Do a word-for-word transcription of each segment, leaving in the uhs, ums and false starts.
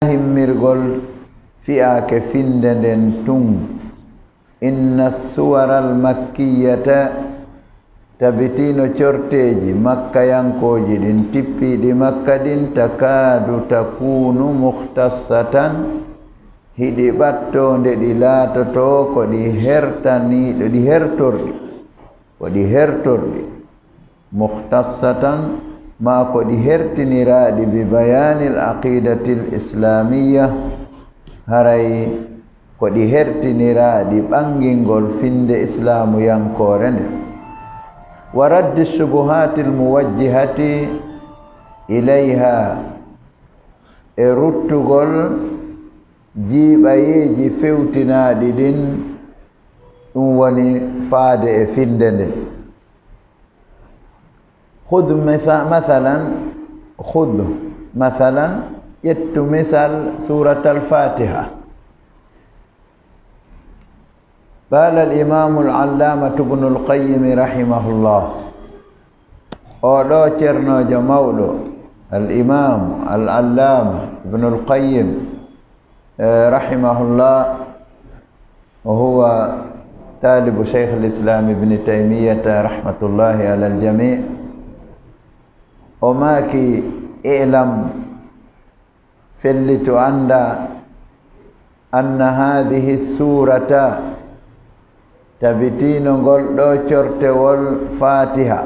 himmirgol fiyaake finnde nden tun. Inna suwaral makkiyata, tabitino corteeji makkayankooji ɗin, tippiiɗi Makka ɗin, takaadu takunu mukhtassatan, hiɗi ɓatto nde ɗi laatotoo ko ɗi hertaniiɗo, ɗi hertorɗi, ko ɗi hertorɗi, mukhtassatan, maa ko ɗi hertiniraaɗi, bi bayaanil aqiidatil islaamiyya, haray ko ɗi hertiniraaɗi ɓangingol finnde islaamuyankoore nde, wa raddi shubuhaatil muwajjihati ilayha, e ruttugol jiiɓayeeji fewtinaaɗi ɗin, ɗum woni faade e finnde nden. Khudh mitha-, mathalan, khudh mathalan, ƴettu misal Suuratal Faatiha. Qaala al-Imaamu al-Allaamatu Ibnul Qayyim rahimahullah. Oo ɗoo cernoojo mawɗo, al-Imaamu al-Allaama Ibnul Qayyim, eh, rahimahullah, wa huwa taalibu Shaykhil Islaam Ibni Taymiyyata rahmatullahi alal jamii. O maaki, "I'lam," fellitu annda, "anna haadihi suurata," tabitino ngol ɗoo cortewol Faatiha,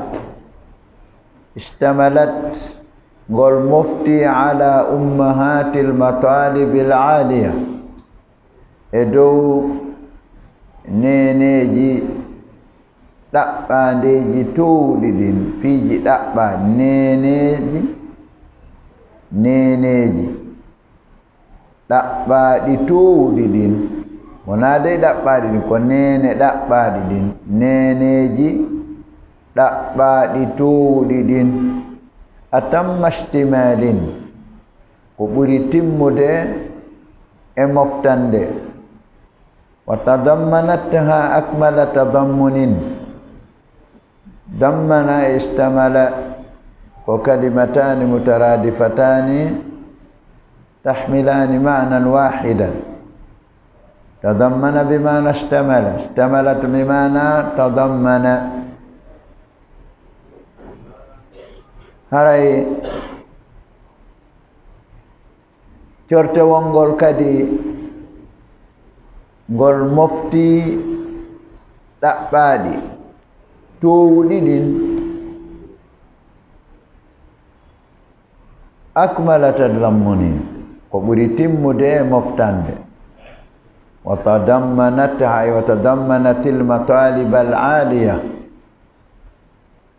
"ishtamalat," ngol mofti, "ala ummahaatil mataalibil aaliya," e dow neeneeji ɗaɓɓaandeeji toowuɗi ɗin, piiji ɗaɓɓaaɗi, neeneeji, neeneeji ɗaɓɓaaɗi toowuɗi ɗin. Wonaa dey ɗaɓɓaaɗi ɗin, ko neene ɗaɓɓaaɗi ɗin, neeneeji ɗaɓɓaaɗi toowuɗi ɗin. Atamma ishtimalin, ko ɓuri timmude e moftande. Wa tadammanatha akmala tadammunin. Dammana e ishtamala ko kalimataani mutaraadifataani tahmilaani ma'nan waahidan. Tadammana bi ma'na ishtamala, ishtamalat bi ma'na tadammana. Haray cortewol ngol kadi, ngol mofti ɗaɓɓaaɗi toowuɗi ɗin. Akmala tadammuni, ko ɓuri timmude e moftande. Wa tadammanat, hay wa tadammanatil matalibal aaliya.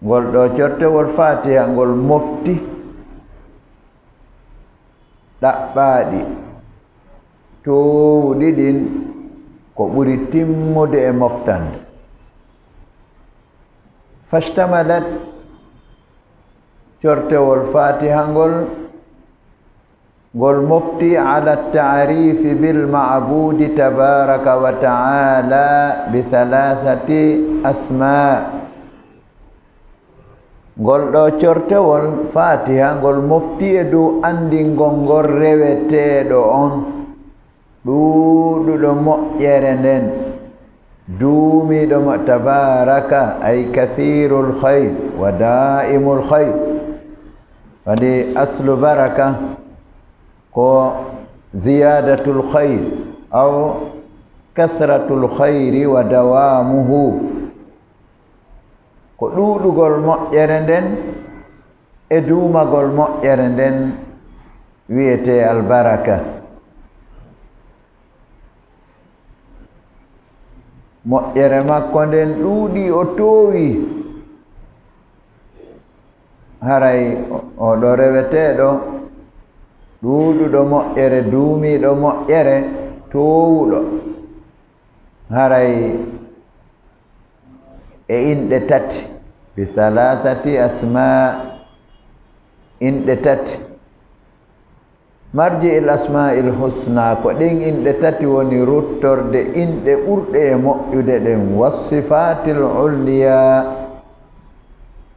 Ngol ɗoo cortewol Faatiha ngol mofti ɗaɓɓaaɗi toowuɗi ɗin ko ɓuri timmude e moftande. Fashtamalat, cortewol Faatiha ngol, ngol mofti ala taarifi bil ma'budi tabaraka wa ta'ala bi thalathati asma. Ngol ɗoo cortewol Faatiha ngol mofti e dow anndingol ngol reweteeɗo on, ɗuuɗuɗo moƴƴere nden, duumiiɗo mo, tabaraka, ay kathirul khayr wa daa'imul khayr. Waɗi aslu baraka ko ziyadatul khayr aw kathratul khayri wa dawamuhu. Ko ɗuuɗugol moƴƴere nden e duumagol moƴƴere nden wiyetee albaraka. Moƴƴere makko nden ɗuuɗii, o toowii. Haray o, o ɗoo reweteeɗo, ɗuuɗuɗo moƴƴere, duumiiɗo moƴƴere, toowuɗo. Haray e inɗe tati, bi thalathati asma, inɗe tati. Marji'il asma'il husna, ko ɗen inɗe tati woni ruttorde inɗe ɓurɗe e moƴƴude ɗen, was sifatil ulya,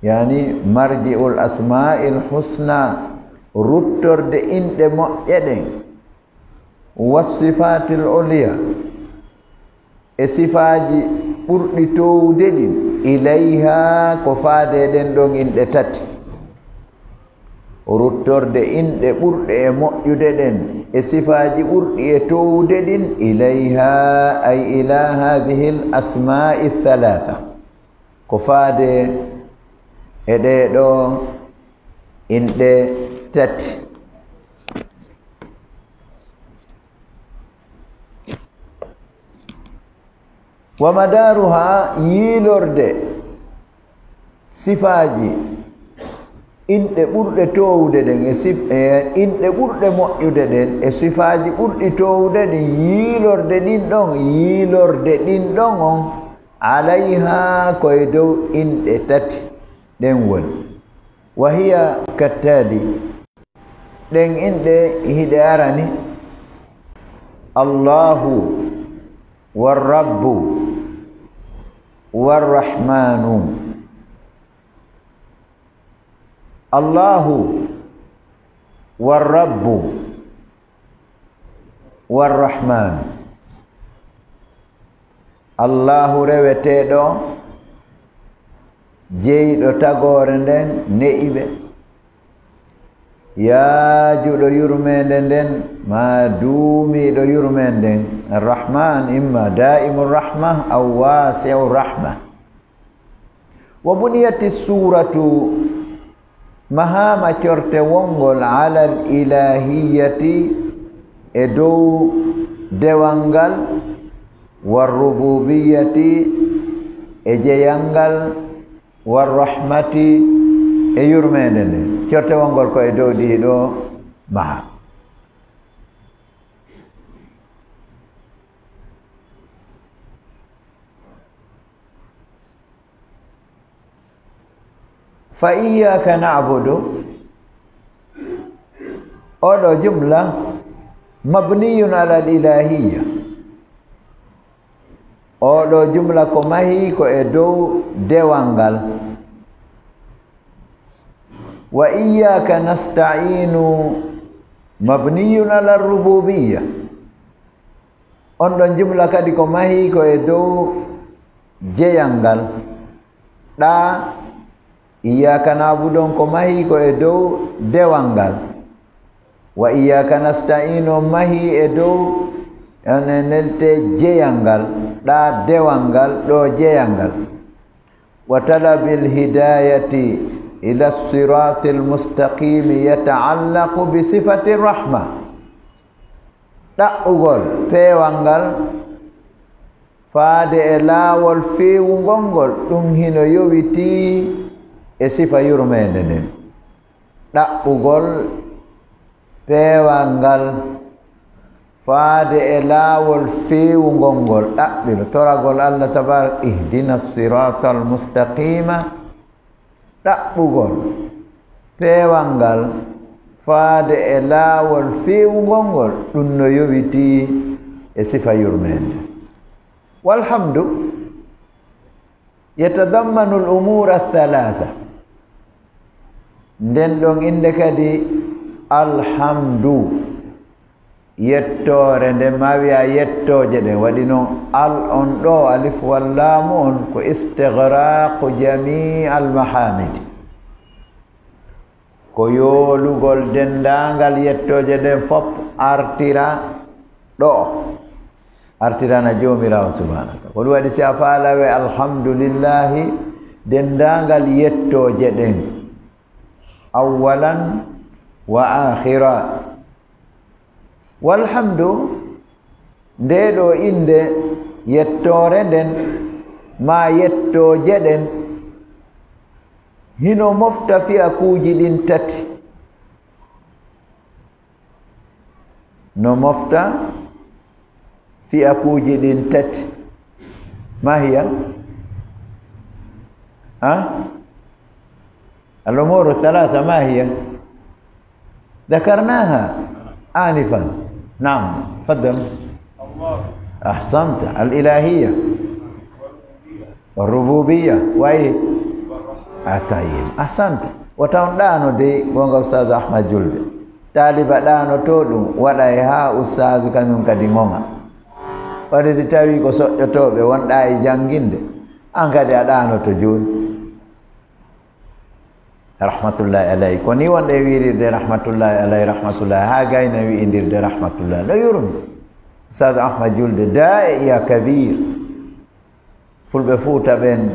yani marji'ul asma'il husna, ruttorde inɗe moƴƴe ɗen, والصفات العليا, e sifaaji ɓurɗi toowude ɗin, ilayha, ko faade e ɗen ɗon inɗe tati. Ruttorde inɗe ɓurɗe e moƴƴude ɗen, e sifaaji ɓurɗi e toowude ɗin, ilayha, ay ila hadhihi al asma'i thalatha. Ko faade e ɗee ɗoo inɗe tati. Wa madaruha, yiilorde sifaaji inɗe ɓurɗe toowude ɗen e sif-, e inɗe ɓurɗe moƴƴude ɗen e sifaaji ɓurɗi toowude ɗin, yiilorde ɗin ɗon, yiilorde ɗin ɗon on, alayha, ko e dow inɗe tati ɗen woni. Wa hiya kattali, ɗen inɗe hiɗe arani: Allahu, warrabbu, warrahmanu. Allahu, warrabbu, warrahmanu. Allahu reweteeɗo, jeyɗo tagoore nden, ne'iɓe, yaajuɗo yurmeende nden, ma duumiiɗo yurmeende nden. Arrahman, imma daimu rahma aw wasi'u rahma. Wa buniyati suratu, mahaama cortewol ngol, alal ilahiyati, e dow dewal ngal, warrububiyati, e jeyal ngal, warrahmati, e yurmeende nden. Cortewol ngol ko e dow ɗii ɗoo maha. Fa iyyaka na'budu, oɗo jumla mabniyun ala al-ilahiyya. Oɗo jumla ko mahi ko e dow dewal ngal. Wa iyyaka nasta'inu mabniyun ala ar-rububiyya. On ɗon jumla kadi ko mahi ko e dow jeyal ngal. Ɗa, iyyaka na'budu on ko mahi ko e dow dewal ngal. Wa iyyaka nasta'in on mahi e dow, on e nelte jeyal ngal. Ɗa dewal ngal, ɗo jeyal ngal. Wa talabil hidayati ila siratil mustaqimi yata'allaqu bi sifati rahma. Ɗaɓɓugol peewal ngal faade e laawol feewungol ngol, ɗum hino yowitii e sifa yurmeende nden. Ɗaɓɓugol peewal ngal faade e laawol feewungol ngol, ɗaɓɓiro toragol Allah tabarak, ihdina siratal mustaqima, ɗaɓɓugol peewal ngal faade e laawol feewungol ngol, ɗum no yowitii e sifa yurmeende. Walhamdu yatadammanu al-umuura ath-thalaatha. Nden ɗon innde kadi alhamdu. Yettoore nden, ma wi'a yettooje ɗen, waɗi non al on ɗo, alif wal laamu on, ko istighraqu jamii al mahamidi. Ko yoolugol denndaangal yettooje ɗen fof artira ɗo. Artirana Joomiraawo subhaanahu wa ta'aala. Ko ɗum waɗi si a faala we alhamdulillahi, denndaangal yettooje ɗen, awwalan wa aakhira. Walhamdu, ndee ɗoo innde yettoore nden, maa yettooje ɗen, hino mofta fi'akuuji ɗin tati. No mofta fi'akuuji ɗin tati. Ma hiya? Ha? Al-umuuru ath-thalaatha ma hiya? Dhakarnaaha aanifan. Naam, tafaddal. Ahsanta. Al-ilaahiyya. Ar-rubuubiyya. Wa ayy? Ah, tayyib. Ahsanta. Wata on ɗaano dey, goonga Ustaaz Ahmad Julde. Taaliba ɗaanotoo ɗum, waɗa e haa ustaazu kañum kadi ŋoŋa. Waɗde si tawii ko soƴƴotooɓe wonɗaa e jannginde, aan kadi a ɗaanoto jooni. Rahmatullahi alayhi. Ko nii wonɗen wiirirde rahmatullahi alayhi, rahmatullahi, haa gayna wi'indirde rahmatullahi. No yurmi. Ustaazu Ahmad Julde, daa'i ya kabiir. Fulɓe Fuuta ɓen,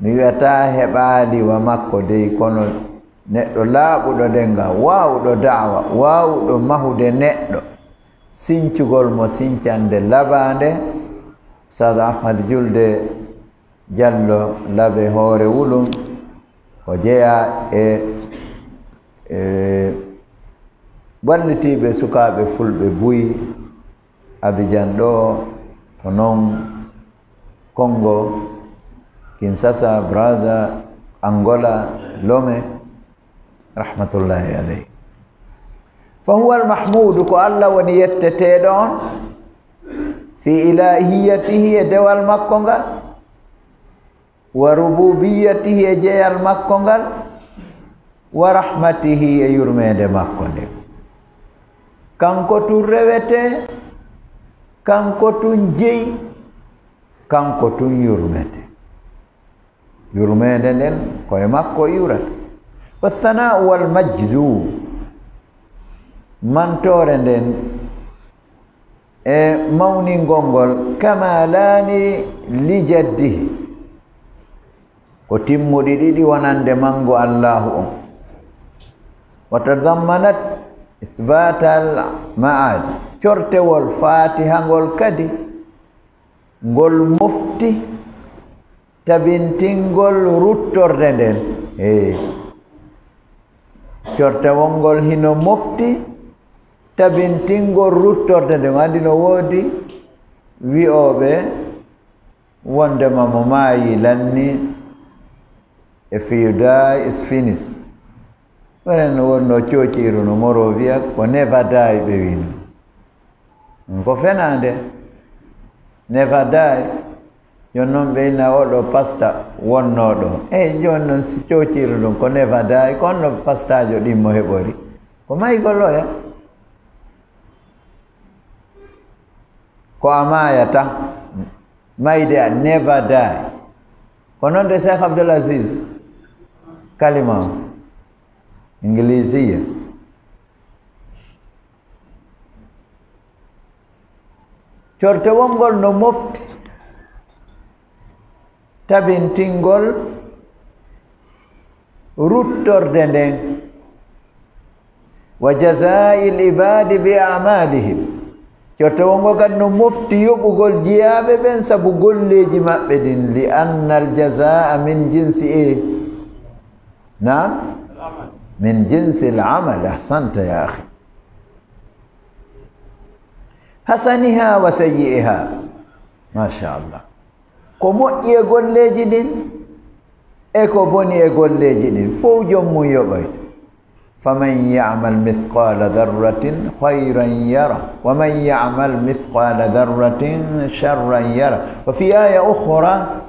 mi wi'ataa heɓaali wa makko dey, kono neɗɗo laaɓuɗo ɗemngal, waawuɗo da'wa, waawuɗo mahude neɗɗo, sincugol mo sincande labaande. Ustaazu Ahmad Julde Jallo Labe Hoore Wulum, ko jeyaa e, e wallitiiɓe sukaaɓe fulɓe buy Abijan ɗoo, ko noon Kongo, Kinshasa, Brazza, Angola, Lome, rahmatullahi alayhi. Fa huwa al-mahmuudu, ko Allah woni yetteteeɗo on, fi ilaahiyatihi, e dewal makko ngal, wa rubuubiyatihi, e jeyal makko ngal, wa rahmatihi, e yurmeende makko nden. Kanko tun rewetee, kanko tun jeyi, kanko tun yurmetee. Yurmeende nden ko e makko yurata. Wa thana'u wal majdu, mantoore nden e mawningol ngol, kamalaani li jaddihi, ko timmuɗi ɗiɗi wonande manngu Allaahu on. Wa tadammanat isbaatal ma'aadi, cortewol Faatiha ngol kadi, ngol mofti tabintingol ruttorde nden. Ee, cortewol ngol hino mofti tabintingol ruttorde nden. Anndi no woodi wi'ooɓe wondema mo maayi lanni, if you die, it's finished. Onon no wonno coociiru no moro wi'a ko never die ɓe wino. Ko fenaande. Never die. Jon noon ɓe inna oɗo pasta wonno ɗo. Eyi, jon noon si coociiru ɗum ko never die, ko honno pastaajo ɗimmo heɓori? Ko maygol oya. Ko a maaya tan. Mayde a never die. Ko noon de Cheikh Abdoul Aziz kalima o. Ingilisiya. Cortewol ngol no mofti tabintingol ruttorde nden. Wa jazaa'il ibaadi bi a'maalihim. Cortewol ngol kadi no mofti yoɓugol jiyaaɓe ɓen sabu golleeji maɓɓe ɗin. Li annal jazaa'a min jinsi e. Naam? Min jinsil amal. Ahsanta ya akhi. Hasaniha wa sayyi'iha. Masha Allah. Ko moƴƴi e golleeji ɗin, e ko boni e golleeji ɗin, fow joom mum yoɓoyta. Faman ya'mal mithqala dharratin khayran yara, wa man ya'mal mithqala dharratin sharran yara. Wa fi aya ukhra,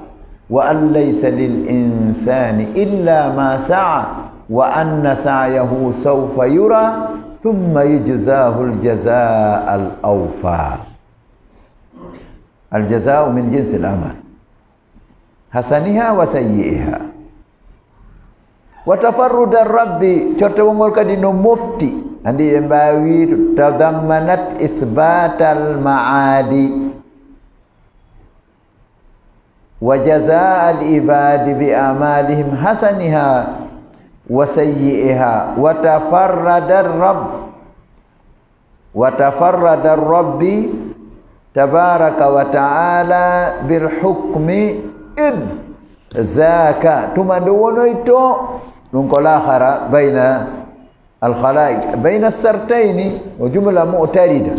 wa an laysa lil insani illa ma sa'a, wa anna sa'yahu sawfa yura, thumma yujzahu al jazaa al awfa. Al jazaa'u min jinsil amal. Hasaniha wa sayyi'iha. Wa tafarruda rabbi, cortewol ngol kadi no mofti. Anndi en mbaawi wiide tadammanat isbatal ma'adi. Wa jazaa al ibadi bi amalihim hasaniha wa sayyi'iha. Wa tafarrada rabb. Wa tafarrada rabbi tabaraka wa ta'ala bil hukmi id zaka. Tuma nde wonoyto, ɗum ko laakhara bayna al khalaiq, bayna sartayni, o jumla mu'tarida.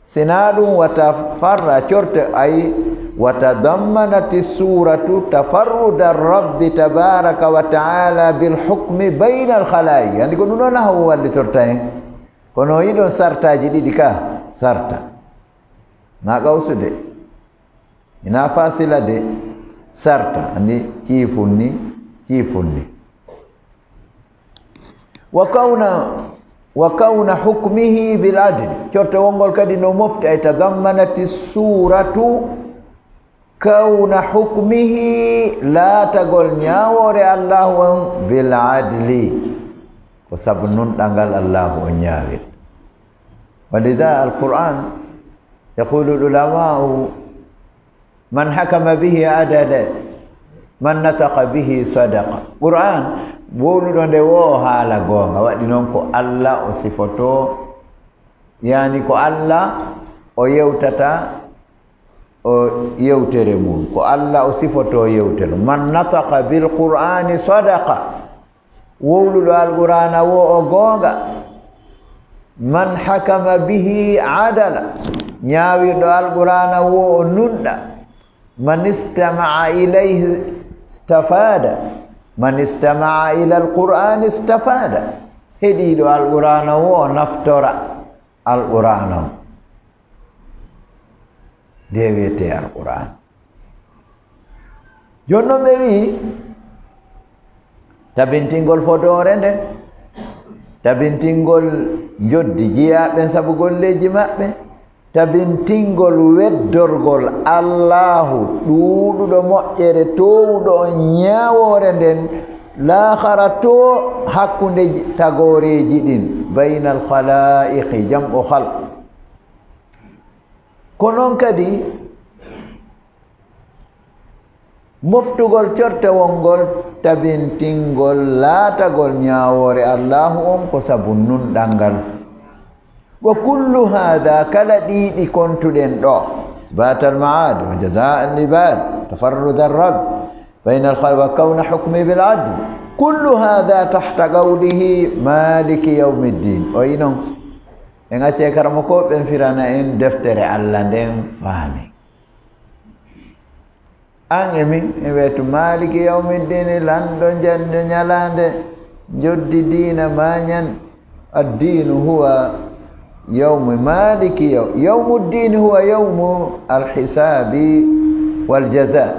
Sina ɗum wa tafarra corte ay, wa tadammanati suratu tafarruda rabbi tabaraka wa ta'ala bil hukmi bayna al khalaiq. Anndi ko ɗum ɗon nahawu wallitorta en. Kono iɗon sartaaji ɗiɗi ka sarta. Na qawsu de. Ina fasila de. Sarta. Anndi ciifun ni, ciifun ni. Wa kawna, wa kawna hukmihi bil adli. Cortewol ngol kadi no mofti, ay tadammanati suratu kawna hukmihi, laatagol ñaawoore Allahu on, bil adli, ko sabu nunɗal ngal Allahu on ñaawir. Walida Alquran, yaqulu ulama'u, man hakama bihi adala, man nataqa bihi sadaqa. Qur'an, wowluɗo nde wo o haala goonga, waɗi noon ko Allah o sifoto, yani ko Allah o yewtata o yewtere mum, ko Allah o sifoto yewtere. Man nataqa bil Qur'ani sadaqa, wowluɗo Alqur'ana wo o goonga. Man hakama bihi adala, ñaawirɗo Alqur'ana wo o nunɗa. Man istama'a ilayhi istafada, man istama'a ila Alqur'ani istafada. Heɗiiɗo Alqur'ana wo o naftora Alqur'ana o. Nde wiyetee Alqur'an. Jooni noon ɓe wiyi, tabintingol fodoore nden, tabintingol njoddi jiyaaɓe ɓen sabu golleeji maɓɓe, tabintingol weddorgol Allaahu ɗuuɗuɗo moƴƴere, toowuɗo on ñaawoore nden, laahara to hakkunde ji-, tagooreeji ɗin, baynal khalaa'iqi, jam'u khalq. Ko noon kadi, moftugol cortewol ngol, tabintingol laatagol ñaawoore Allaahu on ko sabu nunɗal ngal. Wa kullu haada, kala ɗii ɗi kontuɗen ɗo, isbaatal ma'aad wa jazaa al ibaad, tafarrud al rabb, bayna al khalq wa kawna hukmi bil adl, kullu haada tahta qawlihi maliki yawmi ddin. O yi noon, en accee karamoko ɓen firana en deftere Allah nden faami. An e min, e wetu maliki yawmi ddini, lanɗo jannde ñalaande, njoddi diina ma ñan. Addiinu huwa yawmu maliki yaw-, yawmu ddiini huwa yawmu alhisaabi wal jazaa.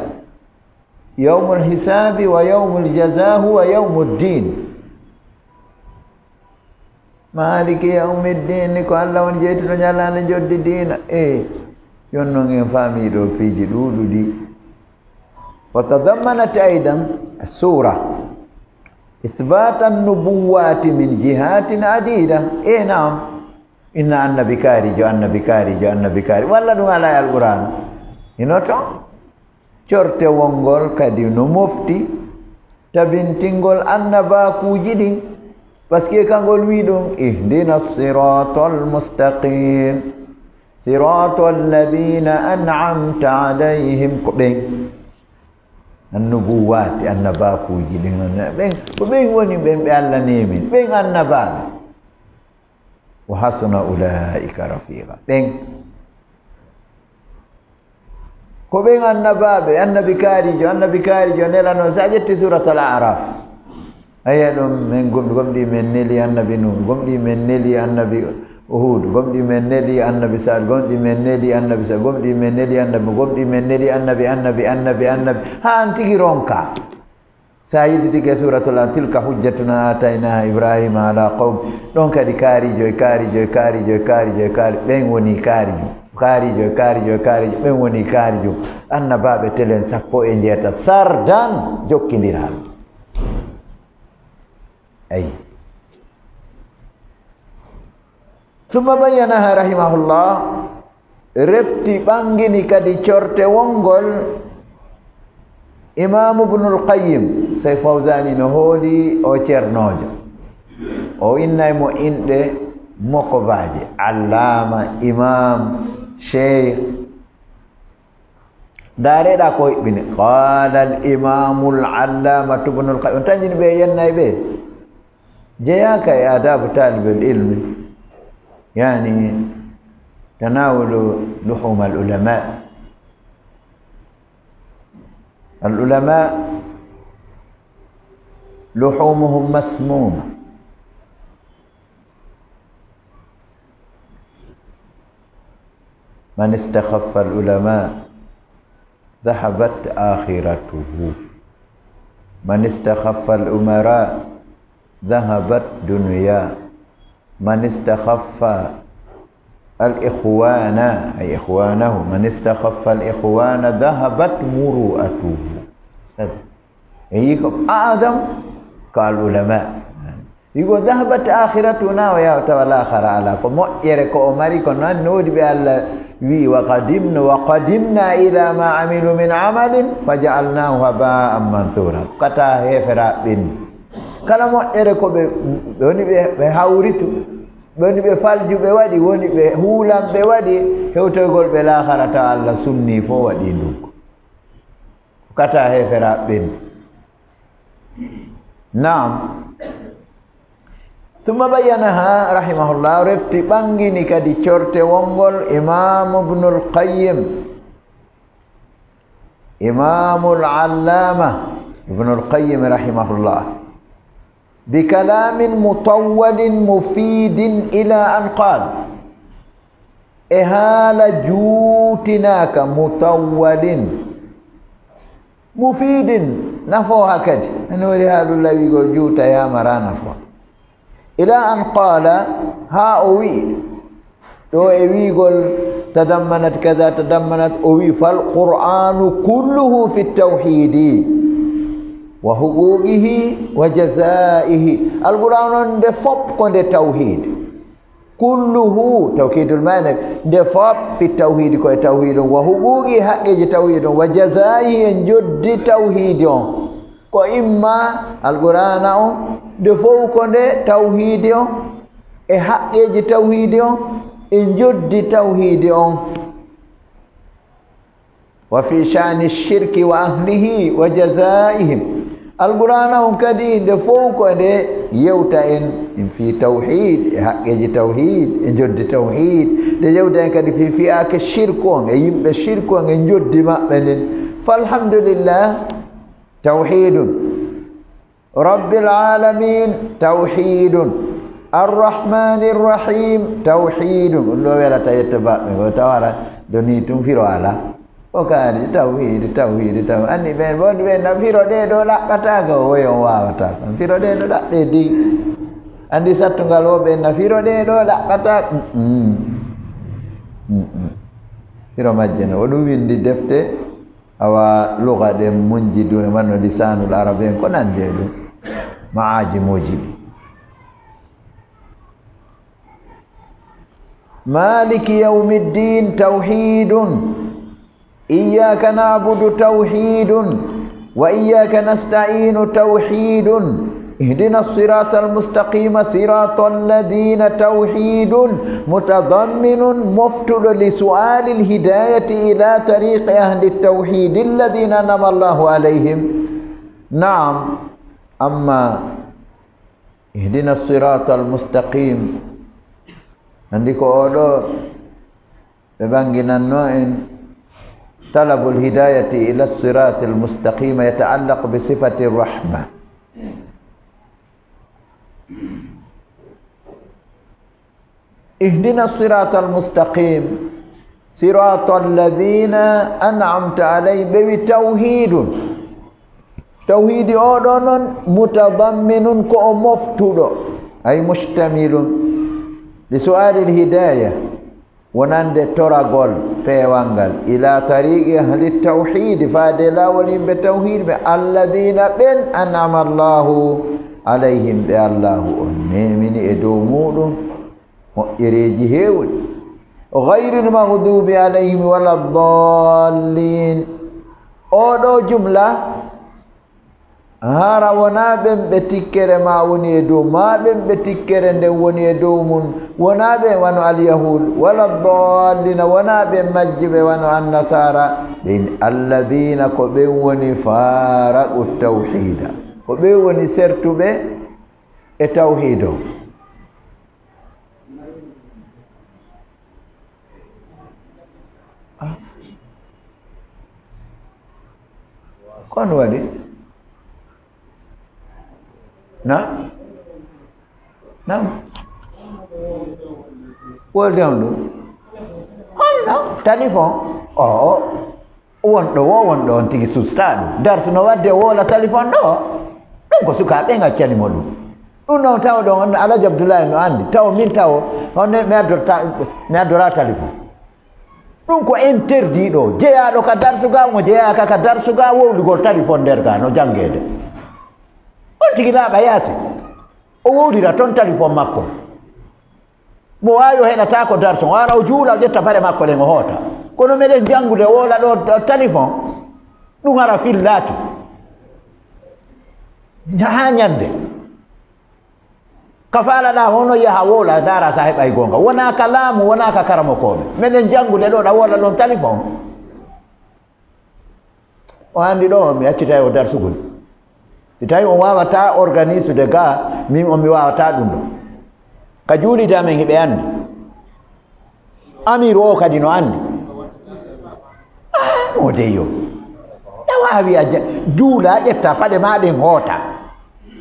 Yawmu alhisaabi wa yawmu aljazaa huwa yawmu ddiin. Maliki yawmi ddiin, ko Allah woni jeytuɗo ñalaande njoddi diina. E, yon non en faami ɗo piiji ɗuuɗuɗi. Wa tadammanat aydan as-suura ithbaata an-nubuwwaati min jihaatin adiida. E, naam. Inna annabi kaarijo, annabi kaarijo, annabi kaari-, walla ɗum alaa e Alquraan? Hino toon. Cortewol ngol kadi no mofti tabintingol annabaakuuji ɗin. Parce que kangol wi ɗum, "Ihdina siratal mustaqim, siratal ladina an'amta alayhim." Ko ɓen. Annubuwaati, annabaakuuji ɗin, ɓen, ko ɓen woni ɓen ɓe Allah neemi, ɓen annabaaɓe. "Wa hasuna ulaika rafiqa." Ɓen. Ko ɓen annabaaɓe, annabi kaarijo, annabi kaarijo nelano, so a ƴetti Suratul A'raf, a yiya ɗum, men gom-, gomɗi men neli annabi Nuh, gomɗi men neli annabi Hud, gomɗi men neli annabi Salih, gomɗi men neli annabi Sa-, gomɗi men neli annabi, gomɗi men neli annabi, annabi, annabi, annabi, haa an tigi ronka. Sa yiɗi tigi e Suratul An-, "Tilka hujjatuna ataynaha Ibrahima ala qawm." Ɗon kadi kaarijo e kaarijo e kaarijo e kaarijo e kaari-, ɓen woni kaarijo. Kaarijo e kaarijo e kaarijo, ɓen woni kaarijo. Annabaaɓe telen sappo e njeeta sardan jokkindiraaɓe. Ayi. Summa bayyanaha rahimahullah, refti ɓangini kadi cortewol ngol. Imaamu Ibnul Qayyim, Sey Fawzani no hooli o ceernoojo. O innay mo inɗe mokobaaje, Allaama, Imaam, Sheikh. Ndaareɗaa ko hiɓɓini. Qaala al Imaamul Allaamatu Ibnul Qayyim. On tanjini ɓe yennay ɓe. Jeyaaka e aadaabu taalibel ilmi, yani, tanaawulu luhuumal ulamaa. Al ulamaa luhuumuhum masmuuma. Man istakhaffa al ulamaa dhahabat aakhiratuhu. Man istakhaffa al umaraa ذهبت دنيا من استخف الإخوان، أي إخوانه، من استخف الإخوان ذهبت مروءته. E yi ko أعظم كالعلماء. Yi ko ذهبت آخرتنا, o yaha tawa laakhara alaa. Ko moƴƴere ko o mari, ko noon no woodi ɓe Allah wi'i, وقدمنا، وقدمنا إلى ما عملوا من عمل فجعلناه هباء منثورا. Kata heeferaa ɓen. Kala moƴƴere ko ɓe, ɓe woni ɓe, ɓe hawritu, ɓe woni ɓe falju ɓe waɗi, woni ɓe huulan ɓe waɗi, hewtoygol ɓe laakhara tawa Allah sunni fof waɗi ndun. Kata heeferaa ɓen. Naam. ثم بينها رحمه الله, refti ɓangini kadi cortewol ngol Imam Ibnul Qayyim, Imamul Allama Ibnul Qayyim رحمه الله, بكلام مطول مفيد إلى أن قال. E haala juutinaaka, mutawwalin, mufiidin, nafooha kadi. Ene waɗi haalu lawigol juuta yaamara nafooha. Ila an qaala, haa o wi'i, ɗo e wi'igol tadammanat kaza, tadammanat, o wi'i, فالقرآن كله في التوحيد وحقوقه وجزائه. Alquraan on nde fof ko nde tawhiid. Kulluhu, tawkiidul maana, nde fof fi tawhiidi, ko e tawhiid on, wa huquuqi, haqqeeji tawhiid on, wa jazaa'ihi, e njoddi tawhiidi on. Ko imma Alqur'aana on, nde fof ko nde tawhiidi on, e haqqeeji tawhiidi on, e njoddi tawhiidi on. Wa fi sha'ni shirki wa ahlihi wa jazaihim. Alqur'aana on kadi nde fof ko nde yewta en, en fi tawhiid, e haqqeeji tawhiid, e njoddi tawhiid. Nde yewta en kadi fi fi'aake shirku on, e yimɓe shirku on, e njoddi maɓɓe ndin. Falhamdulillah, tawhiidun. Rabbil aalamiin, tawhiidun. Arrahmaanir rahiim, tawhiidun. Ɗum ɗo welata yetto baɓɓe ngo, tawara do ni tun firo ala. O kaari tawhiid, tawhiid, tawhiid. Anndi ɓen, wonɓe ɓen na firo ɗee ɗo ɗaɓɓata ko, woyo on waawata ko. Firo ɗee ɗo ɗaɓɓe di. Anndi sattungal wo ɓen na firo ɗee ɗo ɗaɓɓata. Mm-mm. Mm-mm. Firo majje no, o ɗum winndi defte. Awa luga ɗen munji du e wano lisaanul arabi en ko nandi e ɗum, ma'ajimuuji ɗi. Maliki yawmiddin, tawhiidun. Iyyaka na'budu, tawhiidun. Wa iyyaka nasta'inu, tawhiidun. اهدنا الصراط المستقيم صراط الذين, tawhiidun, mutadamminun, moftuɗo, li su'aalil hidaayati ila tariiqi ahli tawhiidi alladhiina an'ama Allahu alayhim. Naam, amma ihdina siraatal mustaqiim, anndi ko oo ɗoo ɓe ɓannginannoo en, talabul hidaayati ila siraatil mustaqiim yata'allaqu bi sifati rahma. Ihdina siraatal mustaqiim, siraatal ladhiina an'amta alayhim, ɓe wi tawhiidun. Tawhiidi oo ɗoo noon, mutadamminun, ko o moftuɗo, ay mustamilun, li su'aalil hidaaya. Wonande toragol peewal ngal, ila tariiqi ahli tawhiidi, faade laawol yimɓe tawhiid ɓe, alladhiina ɓen, an'ama Allaahu alayhim, ɓe Allaahu on neemini e dow muuɗum moƴƴereeji heewuɗi. Ghayril maghduubi alayhim wala daalliin. Oo ɗoo jumla, hara wonaa ɓen ɓe tikkere maa woni e dow, maa ɓen ɓe tikkere nden woni e dow mun, wonaa ɓen wano alyahuud, wala daalliina, wonaa ɓen majjuɓe wano annasaara, ɓen alladhiina, ko ɓen woni faaraqu tawhiida, ko ɓen woni sertuɓe e tawhiid on. Ko on waɗi? Na? Na? Wolde on ɗum? On no? Talifon? Oo. Wonɗo wo, wonɗo on tigi sustaa ɗum. Darsu no waɗde o woola talifon ɗo. Ɗum ko sukaaɓe ngaccani mo ɗum. Ɗum noon taw ɗon on Alhaji Abdoulaye no anndi, taw min taw honne mi addorta, mi addora téléphone. Ɗum ko interdit ɗo, jeyaaɗo ka darsu ga, mo jeyaaka ka darsu ga, wowlugol téléphone nder ga no janngeede. On tigi laaɓa yaasi, o wowlira toon téléphone makko. Mo waawi o heɗata ko darsu, o ara o juula, o ƴetta paɗe makko ɗen o hoota. Kono meɗen janngude woola ɗo, ɗo téléphone, ɗum ara fillaaki. Haa ñannde. Ka faalaɗa hono yaha woola, ndaara sa heɓay goonga. Wonaa ka laamu, wonaa ka karamokooɓe. Meɗen janngude ɗo, ɗa woola ɗon téléphone. O anndi ɗo, mi accitay o darsugol. Si tawi on waawata organisude ga, min on mi waawata ɗum ɗo. Ka juulide amen hiɓe anndi. Amiru o kadi no anndi. Ah, mo dey yo. Ɗa waawi a ja-, juula, ƴetta paɗe ma ɗen hoota.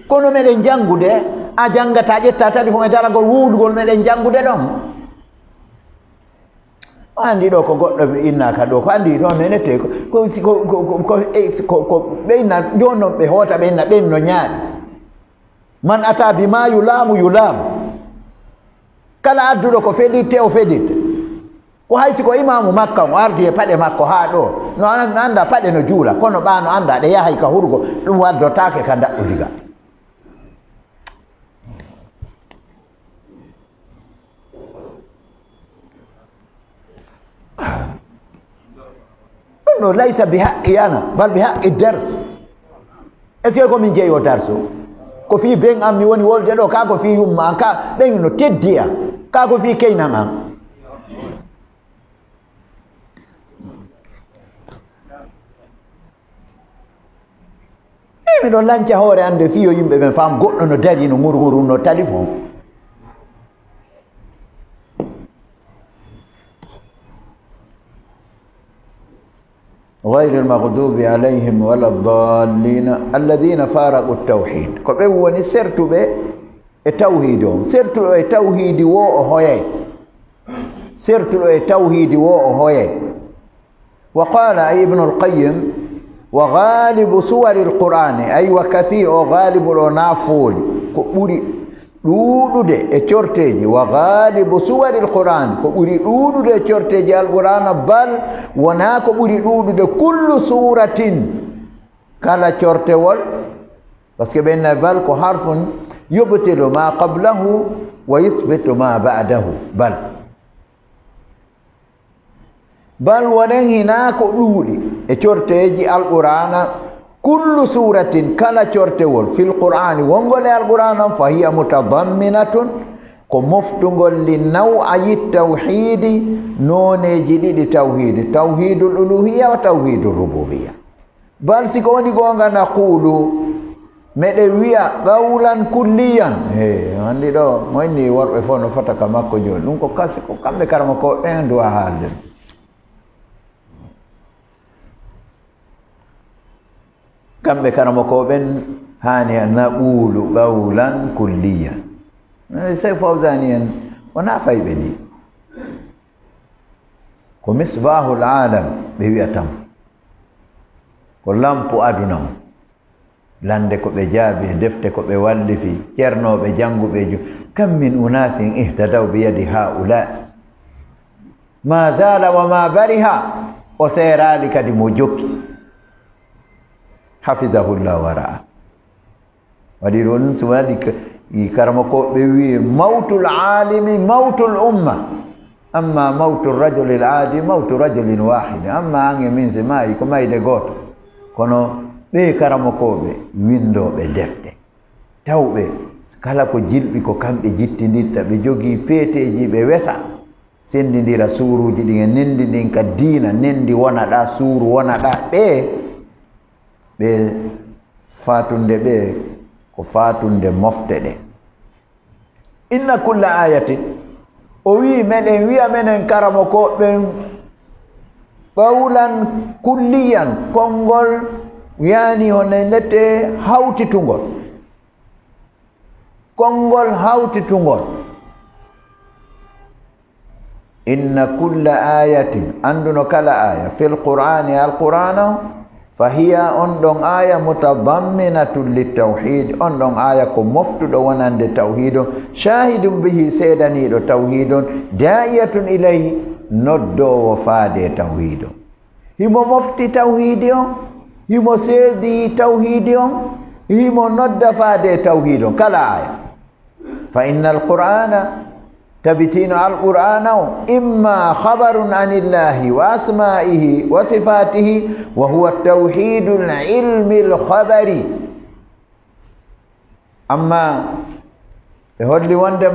Kono meɗen janngude, a janngata, ƴetta téléphone e daragol wuulugol meɗen janngude ɗon. O anndi ɗo ko goɗɗo ɓe innaka ɗo, ko anndi ɗo nenete ko, ko, ko, ko, ko, e, ko, ko ɓe inna, jooni noon ɓe hoota ɓe inna, ɓen no ñaaɗi. Man ata bima yulamu, yulamu. Kala adduɗo ko felitte, o felitte. Ko hay si ko imaamu makka on ardi e paɗe makko haa ɗo, no an-, annda paɗe no juula, kono ɓa no annda ɗe yahay ka hurgo, ɗum waddotaake ka ndaɓɓudiga. Ɗum ɗo laysa bi haqqi ana, bal bi haqqi dars. Est-ce que ko min jeyi o darsu? Ko fii ben am mi woni wolde ɗo, ka ko fii yumma an, ka ɓen no teddi an, ka ko fii keynan an. Ei, miɗo lanca hoore an nde fii yo yimɓe ɓen faam goɗɗo no dari no ŋurŋuru no téléphone. غير المغضوب عليهم ولا الضالين الذين فارقوا التوحيد. Ko ɓen woni sertuɓe e tawhiidi on. Sertuɗo e tawhiidi wo o hoyay. Sertuɗo e tawhiidi wo o hoyay. Wa qala, ay Ibnul Qayyim, wa ghalibu suwari al-Qur'ani, ay wa kathir, o ghalibu ɗo na fooli, ko ɓuri ɗuuɗude e corteeji, wa ghalibu suwari al-Qur'an, ko ɓuri ɗuuɗude e corteeji Alqur'aana, bal wonaa ko ɓuri ɗuuɗude, kullu suuratin, kala cortewol, parce que ɓe inna bal ko harfun yubtilu ma qablahu wa yuthbitu ma ba'dahu, bal. Bal wonen hinaa ko ɗuuɗi e corteeji Alqur'aana, kullu suuratin, kala cortewol, fil Qur'aani, wongol e Alqur'aana on, fa hiya mutadamminatun, ko moftungol li naw'ayi tawhiidi, nooneeji ɗiɗi tawhiidi, tawhiidul uluhiyya wa tawhiidul rububiyya. Bal si ko woni goonga, naqulu, meɗen wi'a qawlan kulliyan. He, anndi ɗo, mo inni worɓe fof no fota ka makko jooni. Ɗum ko kasi, ko kamɓe karamokooɓe ɓen duwa haalde. Kamɓe karamokooɓe ɓen haani a naqulu qawlan kulliyan. Eh, Sey Fawzani en, wonaa fayɓe ni. Ko misbahul alam ɓe wi'ata mo. Ko lampu aduna on. Lande ko ɓe jaabi, e defte ko ɓe wallifi, cernooɓe, jannguɓe, ju-, kam min unasin ihtadaw bi yadi haula. Ma zala wa ma bariha, o seeraali kadi mo jokki. Hafidahullah wa ra'a. Waɗi ɗum, so waɗi ka-, i karamokooɓe wi'i, mawtul aalimi, mawtul umma. Amma mawtul rajulil aadi, mawtu rajulin waahid. Amma an e min, si maayi, ko mayde gooto. Kono ɓee karamokooɓe, winndooɓe defte, tawɓe kala ko jilɓi, ko kamɓe jittindirta, ɓe jogii peeteeji, ɓe wesa, senndindira suuruuji ɗin e nenndi ndin ka diina, nenndi wona ɗa, suuru wona ɗa, ɓee, ɓe faatunde ɓe ko faatunde mofte ɗe. Inna kulla ayatin, o wi'i, meɗen wi'a menen karamokooɓe ɓen, qawlan kulliyan, konngol, yaani hono nete hawtitungol. Konngol hawtitungol. Inna kulla ayatin, annduno kala aya, fil Qur'ani, Alqur'aana, Fahiya, on ɗon aaya, mutadamminatun littawhid, on ɗon aaya ko moftuɗo wonande tawhid on, shahidun bihi, seedaniiɗo tawhid on, da'iyatun ilayhi, noddoowo faade tawhid on. Himo mofti tawhidi on, himo seedi tawhidi on, himo nodda faade tawhid on, kala aaya. Fa inna alqur'ana, tabitino alqur'ana o, imma khabarun anillahi wa asma'ihi wa sifatihi, wa huwa tawhidul ilmi alkhabari. Amma ɓe holli wondema